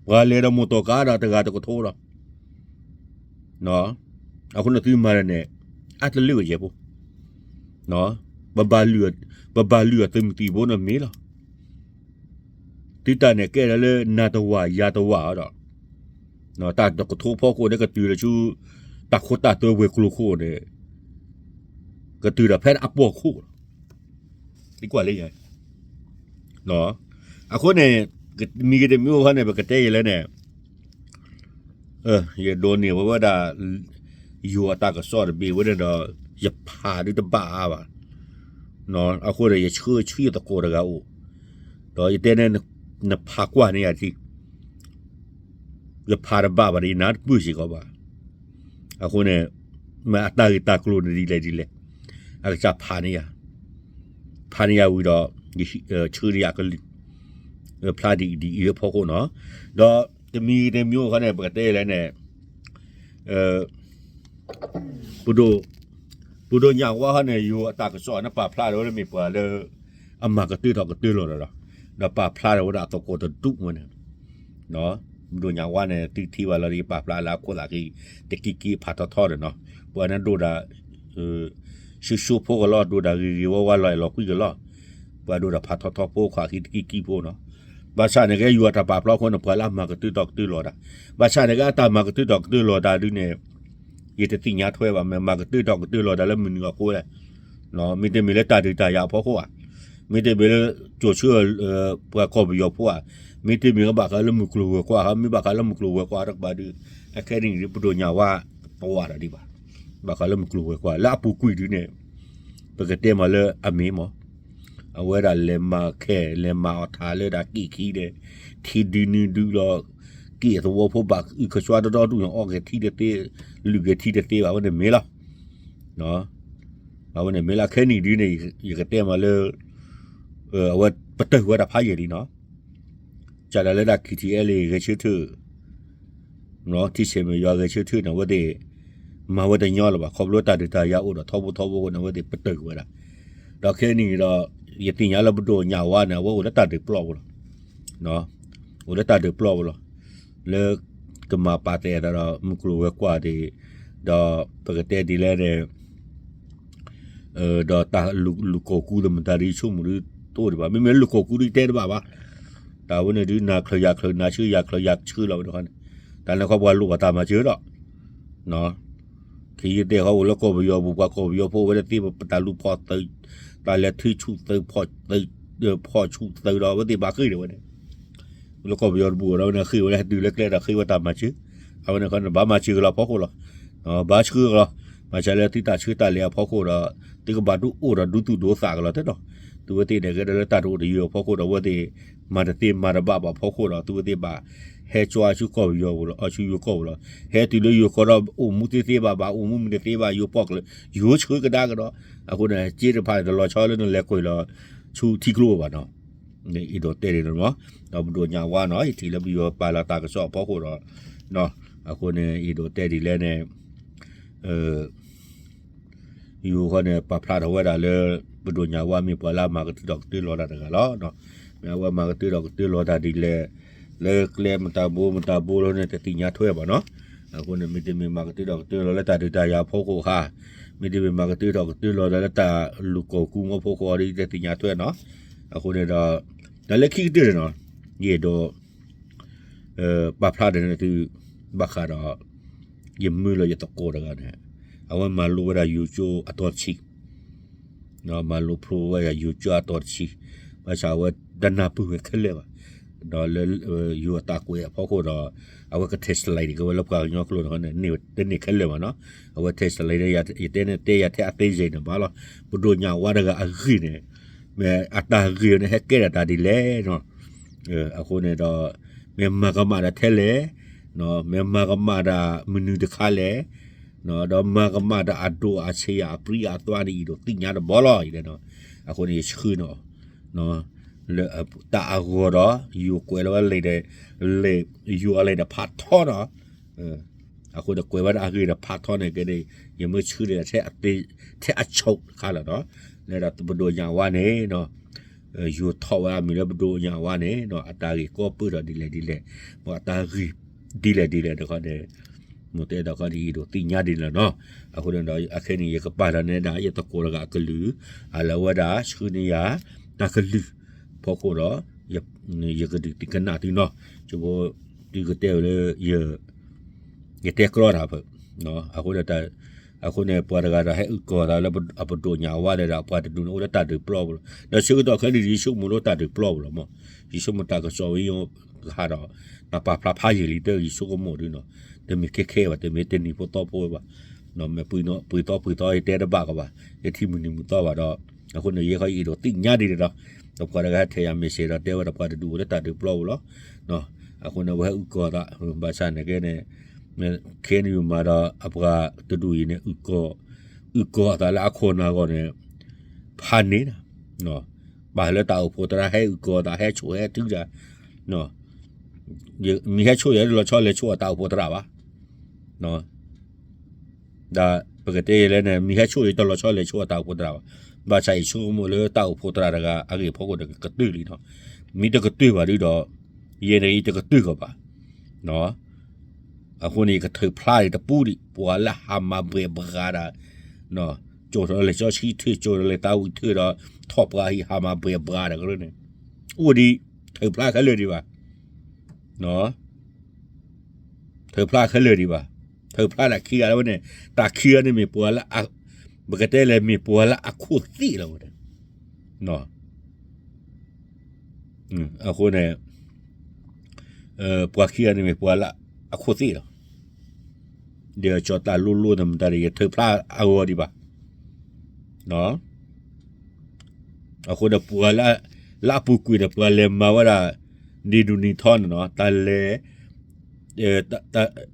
ပှၤလဲၤဒီးမိၢ်တီၢ်ကါဒီးတဂၤတကထိလီၤ. အဃိန့ၣ်သုမၤတၢ်န့ၣ် အတလၢဝဲယဲၢ်ဖိ ပဘၣ်လုၢ်အီၤသုးမုၢ်သံၣ်ဘိန့ၣ်မ့ၢ်လီၤ. သုတၢ်န့ၣ်ကဲဒၣ်လၢနၤတဝာ်ယၤတဝာ်ဒီး တၢ်တကထိဖီခိၣ်န့ၣ်ကတုၤလၢဆူ တၢ်ခိတၢ်သွဲဝဲၤကျိၤခိၣ်န့ၣ် ကတုၤဒီးဖဲအပီၢ်ခိၣ်လီၤ. သံကွၢ်လၢယဲ အဃိန့ၣ် မံၤကတမံၤအိၣ်ခီန့ၣ် ပကတဲယဲလဲၣ်န့ၣ် ယဒိးန့ၢ်ဝဲဝဲဒၣ် ယိၤအတၢ်ကစီၣ်တဘ့ၣ်ဝဲန့ၣ်ဒီး ယဖးဒုတဘၣ်အါဘၣ်. အဃိန့ၣ် ယဆှၢဆှံသကိးတဂၤအိၣ် ဒီးယတဲန့ၣ် နဖးကွၢ်န့ၢ်ယၤထံ ယဖးတဘၣ်ဘၣ်ဒီးယနၢ်တပၢၢ်စ့ၢ်ကီးဘၣ်. အဃိန့ၣ် မ့ၢ်အတၢ်ဂ့ၢ်တၢ်ကျိၤန့ၣ်ဒ်လဲၣ်ဒ်လဲၣ် အကစၢ်ဖးန့ၢ်ယၤ ဖးန့ၢ်ယၤဝံၤဒီး ဆှၢန့ၢ်ယၤကလုၢ် ဖျါဒ်အံၤဒ်အံၤလၢဖီခိၣ်နီၤ. ဒီးတမံၤတမံၤအိၣ်ခီန့ၣ် ပကတဲလဲၣ်န့ၣ် ပဒိၣ် ပဒိၣ်ညၣ်ဝါခီန့ၣ် ယိၤအတၢ်ကစီၣ်န့ၣ် ပာ်ဖျါထီၣ်ဝဲလၢမ့ၢ်ပှၤလၢ အမၤကတၢၢ်ထီၣ်ကတၢၢ်လီၤဒီး ဒီးပာ်ဖျါထီၣ်ဝဲဒၣ်အသကိးတဒူၣ်ဝဲန့ၣ် ပဒိၣ်ညၣ်ဝါန့ၣ် သုထံၣ်ဘၣ်လီၤဒီး ယပာ်ဖျါလၢအခိၣ်သးဃံ တကံကံဖးထီထီဒီးနီၤ, ပှၤန့ၣ်ဒိၣ်ဒၣ် ဆှိဆှိဖိကလီၤ ဒိၣ်ဒၣ်ဂ့ၤဂ့ၤဝါဝါလီၤအဲၣ်လီၤကွံကလီၤ, ပှၤဒိၣ်ဒၣ်ဖးထီထီဖိခွါဃံတကံကံဖိနီၤ. ဘၣ်ဆၣ်န့ၣ်ကဲယိၤအတၢ်ပာ်ဖျါအဃိန့ၣ် ပှၤလၢအမၤကတၢၢ်ထီၣ်ကတၢၢ်လီၤတၢ်, ဘၣ်ဆၣ်န့ၣ်ကဲအတၢ်မၤကတၢၢ်ထီၣ်ကတၢၢ်လီၤတၢ်ဒုန့ၣ် ယတသ့ၣ်ညါထွဲဘၣ် မ့ၢ်မၤကတၢၢ်ထီၣ်ကတၢၢ်လီၤတၢ်လၢမနုၤအဃိလဲၣ် မ့တမ့ၢ်လၢတၢ်ဒုးတၢ်ယၤအဖီခိၣ်ဧါ, မ့တမ့ၢ်လၢ ကၠိၣ်ဆၢ ပှၤကီၢ်ပယီၤဖိဧါ, မ့တမ့ၢ်လၢဘၣ်ဃးလၢမုၢ်ကျိၤဝဲၤကွာ်ဧါ, မ့ၢ်ဘၣ်ဃးလၢမုၢ်ကျိၤဝဲၤကွာ်တကပၤဒုး အခဲနံၣ်ဒုး ပဒိၣ်ညၣ်ဝါ တပှၢ်တၢ်ဒံးဘၣ်, ဘၣ်ဃးလၢမုၢ်ကျိၤဝဲၤကွာ် လၢအပူၤကွံာ်ဒုးန့ၣ် ပကတဲမးလၢအမ့ၢ်မး အဝဲဒၣ်လဲၤမၤခဲ လဲၤမၤအီၣ်ထးလၢဒၣ်က့ၣ်ခံဒီး ထံဒုနုၤဒုလီၤ, က့ၣ်အသဝီဖိဘၣ်အုၣ်ကဆှါတဒီဒူၣ်န့ၣ် အီၣ်က့ၤထံတသ့ လုၢ်က့ၤထံတသ့ဘၣ် အဝဲန့ၣ်မ့ၢ်လီၤ. အဝဲန့ၣ်မ့ၢ်လၢအခဲနံၣ်ဒုးန့ၣ် ယကတဲမးလၢ အဝဲပတုာ်ဝဲဒၣ်ဖးယံာ်လံနီၤ, ကးဒၣ်လၢဒၣ် ခံထံအဲလ့ၣ် ဂဲၤဆၢထၢၣ် ထံဆဲးမဲာ်ယွၤဂဲၤဆၢထၢၣ်န့ၣ် အဝဲသ့ၣ် မၤဝဲတညီလၢၤဘၣ် ခီဖျိတၢ်ဒုးတၢ်ယၤအိၣ်ဒီးထီဘိထီဘိအဃိန့ၣ် အဝဲသ့ၣ်ပတုာ်ဝဲဒၣ်, ဒီးခဲနံၣ်ဒီး ယသ့ၣ်ညါလၢပဒိၣ်ညၣ်ဝါန့ၣ် အဝဲအိၣ်လၢတၢ်ဒုးပျီပူၤလီၤ. အိၣ်လၢတၢ်ဒုးပျီပူၤလီၤ. လၢ ကမၤပာ်သဲးသးဒီးမုၢ်ကျိၤဝဲၤကွာ်ဒၣ်, ဒီးပကတဲဒ်လဲၣ်န့ၣ် ဒီးတၢ်လူၤကီၢ်ကူဒီးမတၤဒ်ဆိကမိၣ်ဒ်တအိၣ်ဒံးဘၣ်, မ့မ့ၢ်လၢလူၤကီၢ်ကူဒ်တဲတဘၣ်ဘၣ်, တၢ်ဝဲန့ၣ်ဒုးနၤချၢးယၤချၢး နၤဆှၢယၤချၢး ယၤဆှၢလီၤဝဲန့ၣ်, တၢ်န့ၣ်ခီပှၤလိၣ်ဘၣ်တၢ်မၤစၢၤဒီး ခံယတဲဃီအိၣ်လၢကီၢ်ပယီၤပူၤ ပှၤကီၢ်ပယီၤဖိဝဲတသ့ ပတၢ်လူၤဖီၣ်သုး, တၢ်လဲၤထုးဆူၣ်သုး ဖီၣ်ဆူၣ်သုးဒီးဝဲသ့ၣ်ဘၣ်ဃ့ၢ်ဒၣ်ဝဲန့ၣ်, လၢကီၢ်ပယီၤတပူၤဒီးဝဲန့ၣ်ဃ့ၢ်ဝဲလၢဟဲတုၤလၢကျဲဒီးဃ့ၢ်ဝဲတၢ်မၤစၢၤ, အဝဲန့ၣ်ခီန့ၣ် ဘၣ်မၤစၢၤကလီၤဖီခိၣ်လီၤ, ဘၣ်ဆှၢကလီၤ, မၤစၢၤလၢသုတၢ်ဆှၢတၢ်လဲၤအဖီခိၣ်ဒီး သုကဘၣ်ဒုးအိၣ်ဒီးဒူသူၣ်ဒိသးကလီၤတဲနီၤ, သုဝဲသ့ၣ်န့ၣ်ကဲဒီးလၢတၢ်တအိၣ်တယၢၤအဖီခိၣ်ဒီး အဝဲသ့ၣ် မၤတသ့မၤတဘၣ်ဘၣ်ဖီခိၣ်ဒီး သုဝဲသ့ၣ်ဘၣ် ဟဲကၠီအီၤဆူကီၢ်ပယီၤပူၤလီၤ အီၤဆူယိၤကီၢ်ပူၤလီၤ, ဟဲတုၤလၢယိၤကီၢ်ဒီး အိၣ်မူသ့သ့ဘၣ်ဘၣ် အိၣ်မူမုာ်တသ့ဘၣ် ယိၤပီၣ်ကျၢၤ ယိၤဆှၢကဒါကဒီး, အဃိန့ၣ် စ့တဖၣ်န့ၣ် တလီၤဆီလၢနလဲၤကွံာ်လီၤ ဆူထံကျိဘၣ်နီၤ, အံၤဒိးတဲဒ်န့ၣ်မး, ဒီးပဒိၣ်ညၣ်ဝါနီၤ ယထံၣ်လၢပယီၤပာ်လီၤတၢ်ကစီၣ်အဖီခိၣ်ဒီး, အဃိန့ၣ် အံၤဒိးတဲဒ်လဲၣ်န့ၣ် ယိၤဃီန့ၣ် ပာ်ဖျါထီၣ်ဝဲဒၣ်လၢ ပဒိၣ်ညၣ်ဝါမ့ၢ်ပှၤလၢအမၤကတၢၢ်ထီၣ်ကတၢၢ်လီၤတၢ်တဂၤလီၤ, မ့ၢ်အဝဲမၤကတၢၢ်ထီၣ်ကတၢၢ်လီၤတၢ်ဒ်လဲၣ်, လၢကျဲမတၤဘိမတၤဘိလီၤန့ၣ် တသ့ၣ်ညါထွဲဘၣ်နီၤ, အဃိန့ၣ် မ့တမ့ၢ်မၤကတၢၢ်ထီၣ်ကတၢၢ်လီၤလၢတၢ်ဒုးတၢ်ယၤအဖီခိၣ်ဧါ, မ့တမ့ၢ်မၤကတၢၢ်ထီၣ်ကတၢၢ်လီၤလၢတၢ်လူၤကီၢ်ကူမီဖိဃီဒီး တသ့ၣ်ညါထွဲနီၤ, အဃိန့ၣ်ဒီး တၢ်လၢခံကတၢၢ်န့ၣ်နီၤ, ယအဲၣ်ဒိး ပာ်ဖျါဒီးန့ၣ်သု ဘၣ်ဃးဒီး ယမၢလီၤယသကိးတဂၤန့ၣ် အဝဲမၤလိဝဲဒၣ်ယိၤကၠိအတီတဆံ, မၤလိဖျိဝဲဒၣ်ယိၤကၠိအတီတဆံ, ဘၣ်ဆၣ်အဝဲတနၢ်ပၢၢ်ဝဲခဲလၢာ်ဘၣ်, ဒီးလၢ ယိၤအတၢ်ကွဲးအဖီခိၣ်ဒီး အဝဲက translate က့ၤဝဲလၢပှၤကညီကျိာ်န့ၣ် တန့ၢ်ခဲလၢာ်ဘၣ်နီၤ, အဝဲ translate န့ၣ် ယတဲန့ၣ်တဲယၤထဲအသ့ယဲၢ်န့ၣ်ဘၣ်လီၤ, ပဒိၣ်ညၣ်ဝါတဂၤအဂ့ၢ်န့ၣ် မ့ၢ်အတၢ်ဂ့ၢ်န့ၣ် ဟဲကဲထီၣ်တၢ်ဒ်လဲၣ်နီၤ, အဃိန့ၣ်ဒီး မ့ၢ်မၤကမၣ်တၢ်ထဲလဲၣ်, မ့ၢ်မၤကမၣ်တၢ်မနုၤတခါလဲၣ်, ဒီးမၤကမၣ်တၢ်အဒိၣ်အဆံးအပြံအသွါန့ၣ် ယအဲၣ်ဒိးသ့ၣ်ညါတဘျီလီၤ, အဃိန့ၣ် ယဆှၢန့ၢ်အီၤ လၢတၢ်အဂီၢ်ဒီး ယိၤကွဲးလီၤဝဲလံာ်ဒီး လံာ်ယိၤအလံာ်ဒီးဖးထီနီၤ, အဃိန့ၣ်ကွဲးဝဲဒၣ်အဂ့ၢ်ဒီးဖးထီန့ၣ်ကဲန့ၣ် ယမ့ၢ်ဆှၢန့ၢ်ထဲအဆိတခါလီၤနီၤ, လၢဒီးပဒိၣ်ညၣ်ဝါန့ၣ် ယိၤထီၣ်ဝဲအမံၤလၢပဒိၣ်ညၣ်ဝါန့ၣ် အတၢ်ဂ့ၢ်ကီပၢၢ်ထီၣ်ဒ်လဲၣ်ဒ်လဲၣ်, အတၢ်ဂ့ၢ်ဒ်လဲၣ်ဒ်လဲၣ်တခီန့ၣ် မိၢ်တဲဒီးခီန့ၣ် ယအဲၣ်ဒိးသ့ၣ်ညါဒ်န့ၣ်လီၤနီၤ, အဃိန့ၣ်ဒီး အခဲနံၣ် ယကပာ်လီၤန့ၢ်ဒၣ် ယသကိးတဂၤအကလုၢ်, အလၢအဝဲဒၣ်ဆှၢန့ၢ်ယၤ တၢ်ကလုၢ်ဖီခိၣ်ဒီး ယကဒုးသ့ၣ်ကနၣ်သုနီၤ, ဆိကမိၣ် သုကတဲဝဲလၢ ယတဲကြီတၢ်ဖဲ အဃိန့ၣ် အဃိန့ၣ် ပှၤတဂၤဒီးဟဲအုၣ်ကီၤသးလၢအပဒိၣ်ညၣ်ဝါဒီး အပှၤတဒူၣ်န့ၣ် အိၣ်လၢတၢ်ဒုးပျီပူၤလီၤ. ဒီးဆၢကတီၢ်ခဲအံၤ ယဆိကမိၣ်လၢတၢ်ဒုးပျီပူၤလီၤမး. ယဆိကမိၣ်တၢ်ကစီၣ်ဝဲ ယဟးဒီး တၢ်ပာ်ဖျါဖးယံာ်လံ တၢ်ယဆိကမိၣ်ဒ်နီၤ. တမ့ၢ်ခဲခဲဘၣ်, တမ့ၢ်တနံၤဖိသီဖိဘၣ်. မ့ၢ်ပှဲၤသီပှဲၤသီ ယတဲတဘၣ်ကဘၣ်, ယထံၣ်မုၢ်နံၤမုၢ်သီဘၣ်ဒီး အဃိန့ၣ် ယဲခီယအဲၣ်ဒိးသ့ၣ်ညါဒ်န့ၣ်ဒီး ဒီးပှၤတဂၤဟဲထဲယၤ message ဒီးတဲဝဲဒီးပှၤတဒူၣ်အိၣ်လၢတၢ်ဒုးပျီပူၤလီၤ. အဃိန့ၣ် အဝဲဟဲအုၣ်ကီၤသး, ဘၣ်ဆၣ်န့ၣ်ကဲန့ၣ် ခဲန့ၣ်မၤဒီးအပှၤတဒူၣ်အံၤန့ၣ် အုၣ်ကီၤအသးလၢအခိၣ်နၢ်အဂီၢ်န့ၣ် ဖးန့ၢ်, ပာ်လၢတၢ်အိၣ်ဖှိၣ်သရၣ်ဟဲအုၣ်ကီၤသး ဟဲဆိၣ်ဟဲထုတၢ် မ့ၢ်ဟဲဆိၣ်ယၤတလီၤဆီလဲၤဆိၣ်အတၢ်အိၣ်ဖှိၣ်သရၣ်ဘၣ်. ဒီးပကတဲယဲလဲၣ်န့ၣ် မ့ၢ်ဟဲဆိၣ်ယၤတလီၤဆီလဲၤဆိၣ်အတၢ်အိၣ်ဖှိၣ်သရၣ်ဘၣ်. ဘၣ်ဆၣ်ယဆိကမိၣ်လၢတၢ်အိၣ်ဖှိၣ်သရၣ်တဂၤအဂ့ၢ်ဖီခိၣ်န့ၣ် ကကတၢၢ်လံနီၤ. မ့ၢ်တကတၢၢ်ဘၣ်ဒုဒီး ယဲန့ၣ်ယတကတၢၢ်ကီးဘၣ်. အဃိန့ၣ် ယကထုးဖျါဒံးတပူၤဒံး ပှၤလၢဟးမၤဘှဲးဘှါဒၣ်, ကၠိၣ်ထီၣ်လံာ်စီဆှံထၢၣ် ကၠိၣ်ထီၣ်လံာ်သးဝံၣ်ထၢၣ်ဒီး ထီၣ်ပှၤဟံၣ်ဟးမၤဘှဲးဘှါတကရၢန့ၣ် အိၣ်ဒံး ထုးဖျါခဲလၢာ်ဒံးဘၣ်. ထုးဖျါခဲလၢာ်ဒံးဘၣ်. ထုးဖျါတၢ်ခံဂၤလၢဝဲန့ၣ် တၢ်ခံဂၤန့ၣ်မ့ၢ်ပှၤလၢ ပကတဲလဲၣ်မ့ၢ်ပှၤလၢအခိၣ်သ့ၣ်လီၤဝဲန့ၣ်. အဃိန့ၣ် ပှၤခံဂၤန့ၣ်မ့ၢ်ပှၤလၢအခိၣ်သ့ၣ်လီၤ. ဒီးကၠီတၢ်လိၣ်လိၣ်န့ၣ်မတၤဒီး ယထုးဖျါအဂီၢ်ဒံးဘၣ်. အဃိန့ၣ်ပှၤလၢ လၢအပူၤကွံာ်န့ၣ် ပှၤလဲၤမၤဝဲဒၣ် ဒ်ဒူၣ်နံၤထီန့ၣ်နီၤ တၢ်လဲၤ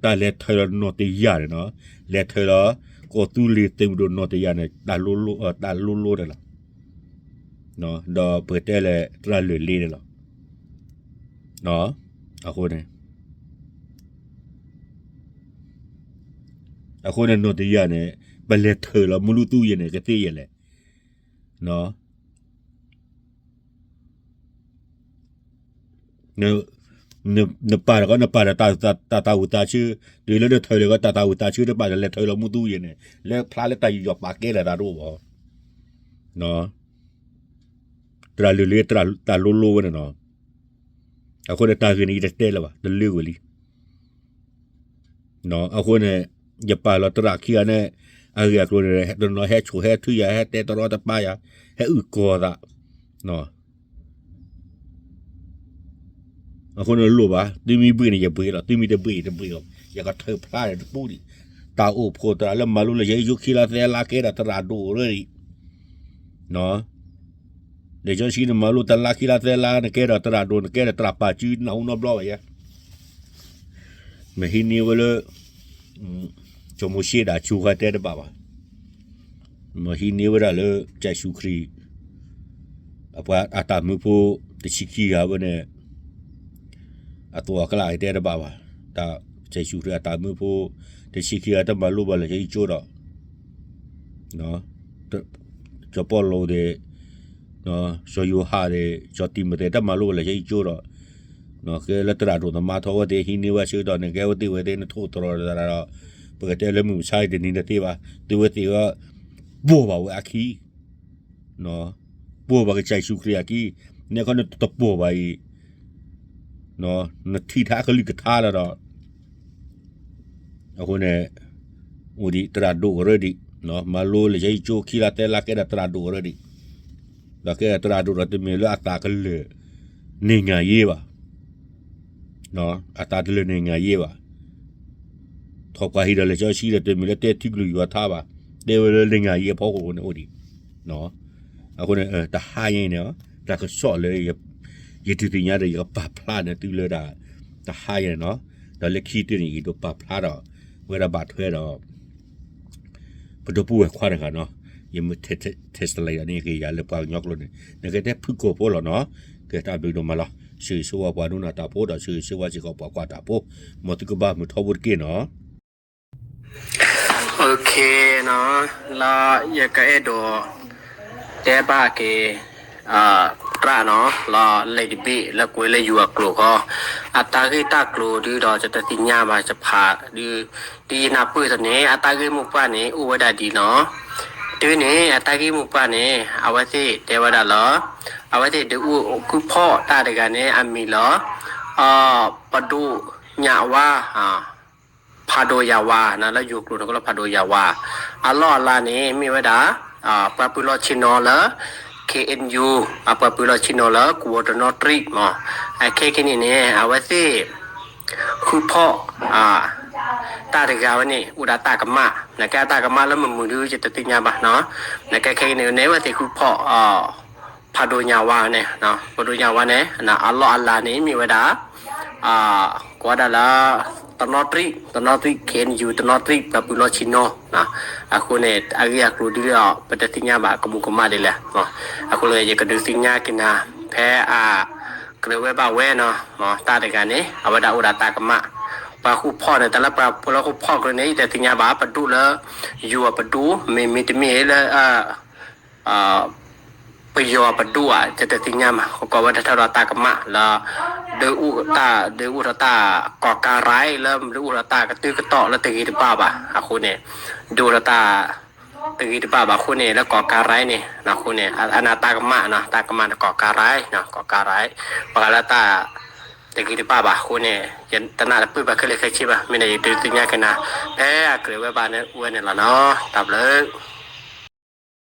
တၢ်လဲၤထုးလီၤနီၢ်တယၢ်န့ၣ်နီၤ လဲၤထုးလီၤ ကီၢ်သူလ့ၤသုးမုၢ်ဒိၣ်နီၢ်တယၢ်န့ၣ် တၢ်လိၣ်လိၣ်န့ၣ်လီၤ. ဒီးပကတဲလဲၣ် သရၣ်လၢာ်လ့န့ၣ်လီၤ. အဃိန့ၣ် အဃိန့ၣ်နီၢ်တယၢ်န့ၣ် ပလဲၤထုးလီၤမူလူသူယဲၢ်န့ၣ် ကသ့ယဲၢ်လဲၣ်. နပာ်တခီ နပာ်ဒီးတၢ်သးဝံၣ်သးဆၢ, တုၤလၢနထုးလီၤကီးတၢ်သးဝံၣ်သးဆၢတပာ်ဒီး လဲၤထုးလီၤမူသူယဲၢ်န့ၣ် လၢဖျါလၢတၢ်ယူးယီၣ်ပာ်ကဲလၢာ်သးတအိၣ်ဘၣ်. သရၣ်လၢာ်လ့ တၢ်လိၣ်လိၣ်ဝဲန့ၣ်နီၤ. အဃိန့ၣ်တၢ်ဂ့ၢ်န့ၣ် ယတတဲလၢၤဘၣ် တလၢကွံာ်လံ. အဃိန့ၣ် ယပာ်လီၤသရၣ်ခံဂၤန့ၣ် အဂ့ၢ်အကျိၤန့ၣ် တနီၤဟဲဆိၣ်ဟဲထုယၤ ဟဲတဲတရီတပါယၤ ဟဲအုၣ်ကီၤသး အဃိန့ၣ်လိၣ်ဘၣ် သုမ့ၢ်ဘှံးန့ၣ် ယဘှံးလီၤ သုမ့ၢ်တဘှံး ယတဘှံးလီၤ ယကထုးဖျါန့ၣ်တပူၤဒံး တၢ်အိၣ်ဖှိၣ်သရၣ်လၢမၤလိလၢယဲယိခံလါသဲလါကဲဒီးသရၣ်ဒိၣ်ကရၢဒံး လံာ်စီဆှံနမၤလိတလါခံလါသဲလါ နကဲဒီးသရၣ်ဒိၣ် နကဲဒီးသရၣ်ပာ်စု နၢ်ဟူနီတဘျီဘၣ်ယဲ မ့ၢ်ဟံးန့ၢ်ဝဲလၢ စီၤမိၤၡ့ဒၣ်ကၠိဃာ်တဲတဘၣ်ဘၣ်. မ့ၢ်ဟံးန့ၢ်ဝဲဒၣ်လၢ ကစၢ်ယ့ၣ်ၡူးခရံာ် အပှၤအတၢ်မၢဖိ တဆံခံဂၤဝဲန့ၣ် အသိးအကျါတဲတဘၣ်ဘၣ်. တၢ်ကစၢ်ယ့ၣ်ၡူးခရံာ်အတၢ်မၢဖိ တဆံခံဂၤတမၤလိဘၣ်လၢယဲကၠိဒီး စီၤပီလူးဒီး စီၤယိၤဟၣ်ဒီး စီၤတံၤမသ့း တမၤလိဘၣ်လၢယဲကၠိဒီး ကဲလၢသရၣ်ဒိၣ်သမါထီဝဲသ့ၣ် ဟံးန့ၢ်ဝဲဆၢကတီၢ်န့ၣ် ကဲဝဲသ့ၣ်ဝဲသ့ၣ် နထိၣ်သတြီၤတသရၣ်ဒီး ပကတဲလၢမုၢ်မဆါအံၤတနံၤတသ့ဘၣ် သုဝဲသ့ၣ်ဝဲ ပိာ်ဘၣ်ဝဲအခံ ပိာ်ဘၣ်ကစၢ်ယ့ၣ်ၡူးခရံာ်အခံ နဲခီနတပိာ်ဘၣ်အံၤ နထံၣ်ထါအကလုၢ်ကထါလီၤဒီး အဃိန့ၣ် အိၣ်ဒံးသရၣ်ဒိၣ်ကရၢဒံး မၤလိလၢယဲကၠိခံလါသဲလါကဲဒီး သရၣ်ဒိၣ်ကရၢဒံး ဒီးကဲဒီးသရၣ်ဒိၣ်ဒီးတမ့ၢ်လၢအသးကလၢာ် န့ၢ်ငါယ့ဘၣ် အသးတလၢာ်န့ၢ်ငါယ့ဘၣ် ထီၣ်ပှၤဟံးဒီးလံာ်စီဆှံဒီးတမ့ၢ်လၢတဲထံကလုၢ်ယွၤထါဘၣ် တဲဝဲလၢန့ၢ်ငါယ့အဖီခိၣ်န့ၣ်အိၣ်ဒံး အဃိန့ၣ် တဟါညါအံၤန့ၣ် တၢ်ကစီၣ်လၢ ယဒုးသ့ၣ်ညါဒီး ယကပာ်ဖျါန့ၣ်သုလၢဒၣ် တဟါညါန့ၣ်နီၤ ဒီးလၢခံတုၤန့ၣ် ယဒိးပာ်ဖျါဒီး ဝဲဒၣ်ဘၣ်ထွဲဒီး ပဒီပုၢ်ဝဲၢ်ခွါတဂၤနီၤ ယမ့ၢ် translate န့ၣ် က့ၤယၤလၢပှၤကညီကျိာ်န့ၣ် နကတဲဖုၣ်ကိာ်ဖိလီၤနီၤ ကဲတၢ်ဘျုးဒိၣ်မးလီၤ ဆၢဂ့ၤဆၢဝါပှၤဒိကနၣ်တၢ်ဖိဒီး ဆၢဂ့ၤဆၢဝါစ့ၢ်ကီးပှၤကွၢ်တၢ်ဖိ မ်သုကဘၣ်မုာ်ထီဘိတက့ၢ်နီၤ လၢယကအဲၣ်ဒိး တဲဘၣ်က့ၤ တၢ်နီၤ လၢလံာ်တဘ့ၣ်လၢကွဲးလၢယွၤအကျိာ်ဃီ အတၢ်ဂ့ၢ်တၢ်ကျိၤဒုဒီး ယတသ့ၣ်ညါဘၣ် ယဖးဒု ဒ်ယနၢ်ပၢၢ်အသိးန့ၣ် အတၢ်ဂ့ၢ်မိၢ်ပှၢ်န့ၣ် အိၣ်ဝဲဒၣ်ဒ်နီၤ တုၤန့ၣ် အတၢ်ဂ့ၢ်မိၢ်ပှၢ်န့ၣ် အဝဲသ့ၣ်တဲဝဲဒၣ်လၢ အဝဲသ့ၣ်ဒုးအိၣ်ဃုဖီၣ်တၢ်တဂၤန့ၣ် အမံၤလၢ ပဒိၣ်ညၣ်ဝါ ဖးဒိၣ်ယၤဝါ လၢယိၤကျိာ်န့ၣ်ကလၢဖးဒိၣ်ယၤဝါ အလီၢ်အလၤန့ၣ် မ့ၢ်ဝဲဒၣ် ပှၤပၢၤလီၢ်ဆ့ၣ်နီၤလၢ K N U အပှၤပၢၤလီၢ်ဆ့ၣ်နီၤလၢ ကဝီၤတနီသရံၣ်မး အခဲကနံၣ်န့ၣ် အဝဲသ့ၣ် ဃုဖီၣ် တၢ်တဂၤဝဲန့ၣ် အိၣ်ဒီးတၢ်ကမၣ် နကဲအတၢ်ကမၣ်လၢမုာ်မုာ်ဒု ယတသ့ၣ်ညါဘၣ်နီၤ နကဲခဲကနံၣ်န့ၣ် အဝဲသ့ၣ်ဃုဖီၣ် ဖးဒိၣ်ညၣ်ဝါန့ၣ် ဖးဒိၣ်ညၣ်ဝါန့ၣ် အလီၢ်အလၤန့ၣ် မ့ၢ်ဝဲဒၣ် ကိးဝဲဒၣ်လၢ တနီသရံၣ် တနီသရံၣ် K N U တနီသရံၣ် ပှၤပၢၤလီၢ်ဆ့ၣ်နီၤ အဃိန့ၣ် အဂ့ၢ်အကျိၤဒ်လဲၣ်ဒီး ပတသ့ၣ်ညါဘၣ်ကမူၤကမၣ်ဒ်လဲၣ် အဃိန့ၣ် ယကဒုးသ့ၣ်ညါက့ၤနၤ ဖဲအ ကြၢးဝဲဘၣ်ဝဲနီၤ, တၢ်တဂၤန့ၣ် အဝဲဒၣ်အိၣ်ဒီးတၢ်ကမၣ်, ပှၤဃူဖိးန့ၣ် တၢ်လၢပှၤဖိလၢဃူဖိးကြၢးန့ၣ် ယတသ့ၣ်ညါဘၣ် ပဒိၣ်လၢ ယိၤပဒိၣ် မ့မ့ၢ်တမ့ၢ်လၢ ပယီၤပဒိၣ်ဧါ ယတသ့ၣ်ညါမး, ကကိးဝဲဒၣ်ထီၣ်ဒီးတၢ်ကမၣ်လၢ ဒုးအိၣ်တၢ် ဒုးအိၣ်ထီၣ်တၢ်ကီၢ်ကါရၢၢ် လၢဒုးအိၣ်ထီၣ်တၢ်ကတုာ်ကတီၢ်လၢတဂ့ၤတဘၣ်ဘၣ်အဃိန့ၣ်, ဒုးအိၣ်ထီၣ်တၢ် တဂ့ၤတဘၣ်ဘၣ်အဃိန့ၣ် လၢကီၢ်ကါရၢၢ်န့ၣ် အဃိန့ၣ် အနၢ်တၢ်ကမၣ်နီၤ, တၢ်ကမၣ်န့ၣ် ကီၢ်ကါရၢၢ်နီၤ, ကီၢ်ကါရၢၢ်, ပှၤလၢတၢ် တဂ့ၤတဘၣ်ဘၣ်အဃိန့ၣ် ယတနၢ်တပၢၢ်ဘၣ်ခဲလၢာ်ခဲဆ့ဘၣ်, မ့ၢ်န့ၣ်ယဒုးသ့ၣ်ညါက့ၤနၤ ဖဲအကြၢးဝဲဘၣ်ဝဲန့ၣ်လီၤနီၤ, တၢ်ဘျုး